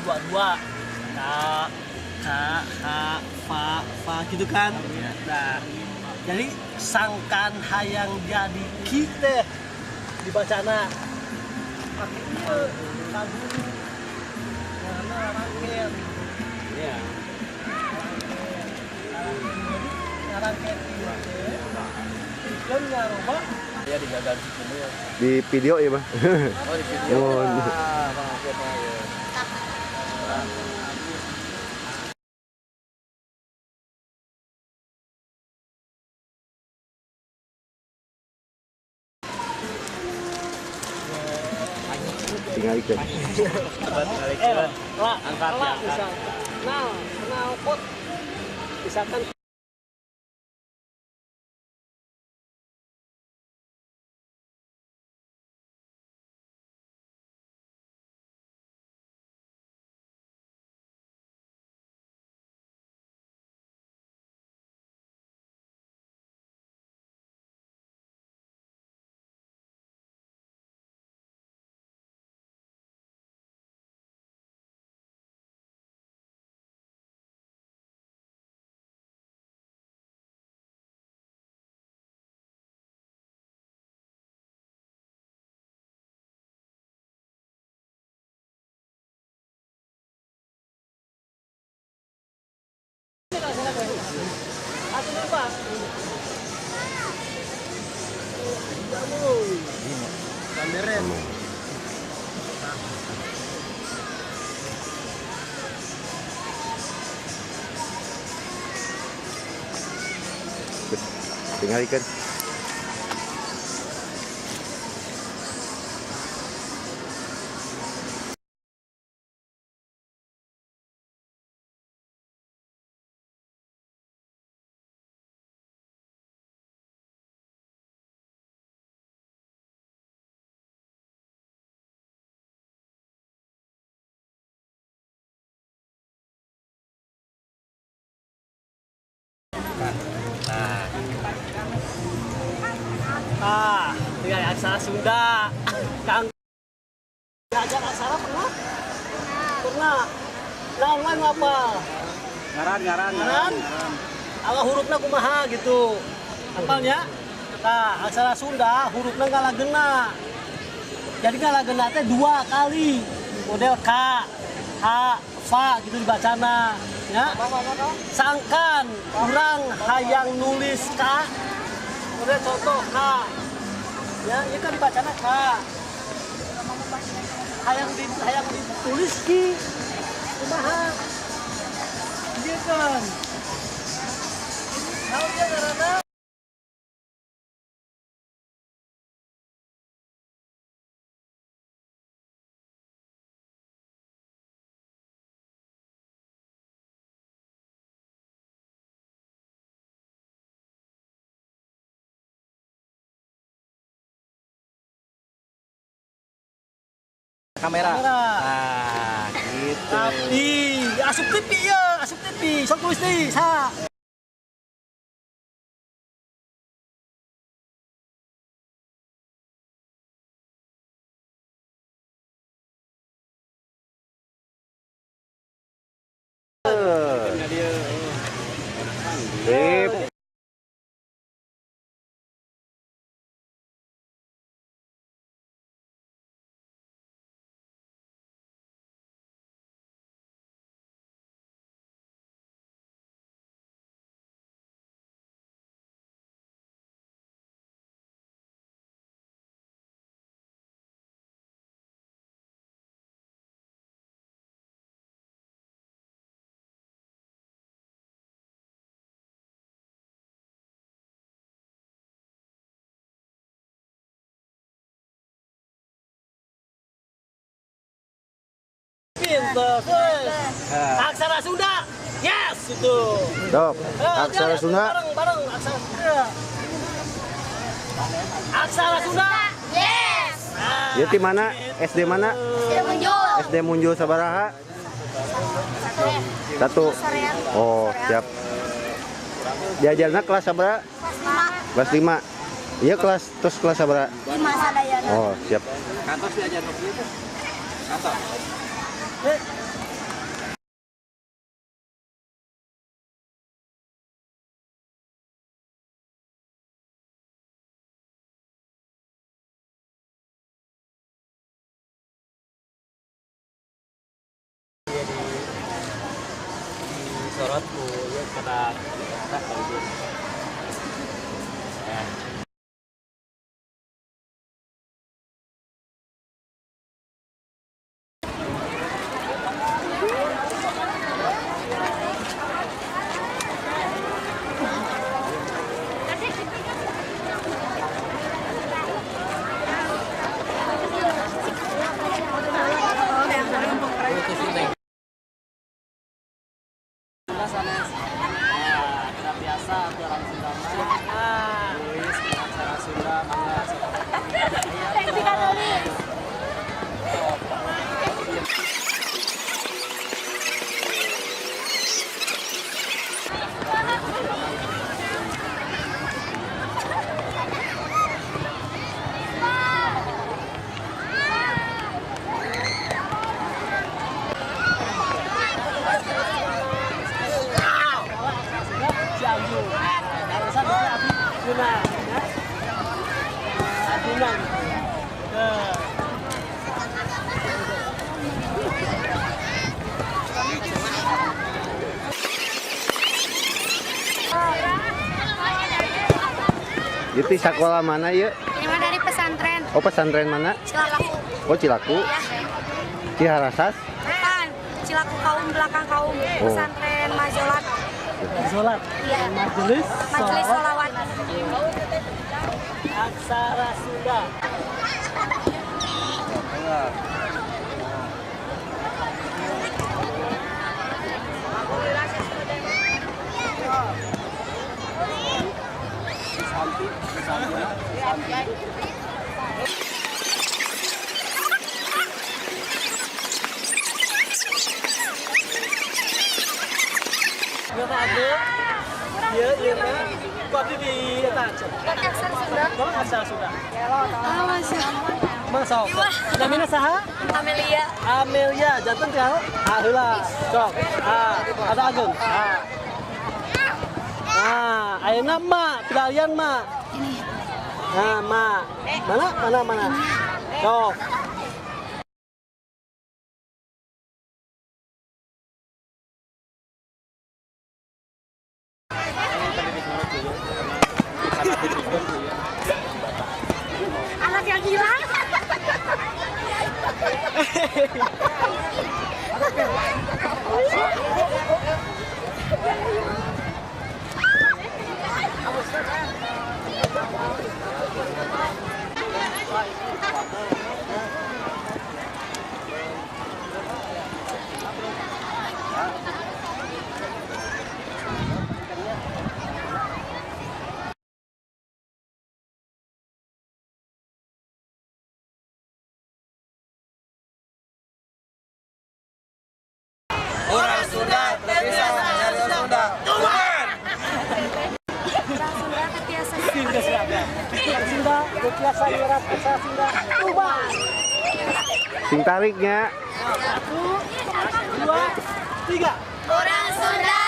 Dua dua K K H Fa Fa gitu kan. Nah, jadi sangkan hayang jadi ki teh dibacana pakai ieu ka guru karena rangken. Jadi ngarangken ieu teh pikeun ngarobah. Ya, digagal di sini ya. Di video ya, Bang. Oh, di video. Oh. Ah, Bang, oke, Bang, ya. Tinggal ikut. Coba tinggal Eh, ikut. lah, Angkat, lah, diangkat. Misal, kenal, kenal pot, misalkan. Atuh, Pak. Kamberen. Tinggal ikan. Nah, Ah, ya aksara Sunda. Kang diajar aksara pernah? Pernah. Nah, online apa? Ngaran, ngaran, Ngaran? Awal hurufnya kumaha gitu. Apalnya? Nah, aksara Sunda hurufnya ngalagena. Jadi ngalagena teh dua kali. Model K, H, Fa gitu dibacana. Ya. Sangkan urang hayang nulis K. Model contoh K. Ya, ini kan dibacana K. Hayang ditulis ki. Kumaha? Iya kan? Naon dia ngaranna? Kamera. Kamera. Nah, gitu. Tapi asup TV ya, asup TV. Sok tulis nih, sa. Sip. Pinter. Aksara Sunda. Yes, itu. Sok. Eh, Aksara oke, Sunda. Bareng, bareng aksara Sunda. Aksara Sunda. Yes. Nah, Ya di mana? SD mana? SD Munjul. SD Munjul sabaraha? Satu ya. Satu. Sorean. Oh, siap. Diajarna kelas sabaraha? Kelas 5. Kelas 5. Iya, kelas terus kelas sabaraha? 5 sadayana. Oh, siap. Kantos diajar nu kieu teh. Kantos. Eh, Disorot ku ieu pada tak kali. Biasa orang Sunda mah. Nulis aksara Sunda mangga. Jadi sekolah mana ya? Ini mah dari pesantren. Oh, pesantren mana? Cilaku. Oh, Cilaku. Ya. Ciharasas? Bukan, Cilaku kaum belakang kaum. Oh. Pesantren Majolat. Majolat. Iya. Majelis Majelis Sholawat. Aksara Sunda. Iya, iya, kok di eta Aksara Sunda. Kok aksara Sunda? Ah, masya. Masuk. Namina saha? Amelia. Amelia, janten teh ah heula. Sok. Ah, ada Agung. Ah. Nah, ayeuna mak, pilalian mak. Ini. Nah, mak. Mana? Mana? Mana? Sok. Anak yang hilang. Orang Sunda bisa Sunda. Tuhan. Orang Sunda terbiasa. Sunda terbiasa nyerat aksara Sunda. Tuban. Sing tariknya. 1, 2, 3. Orang Sunda.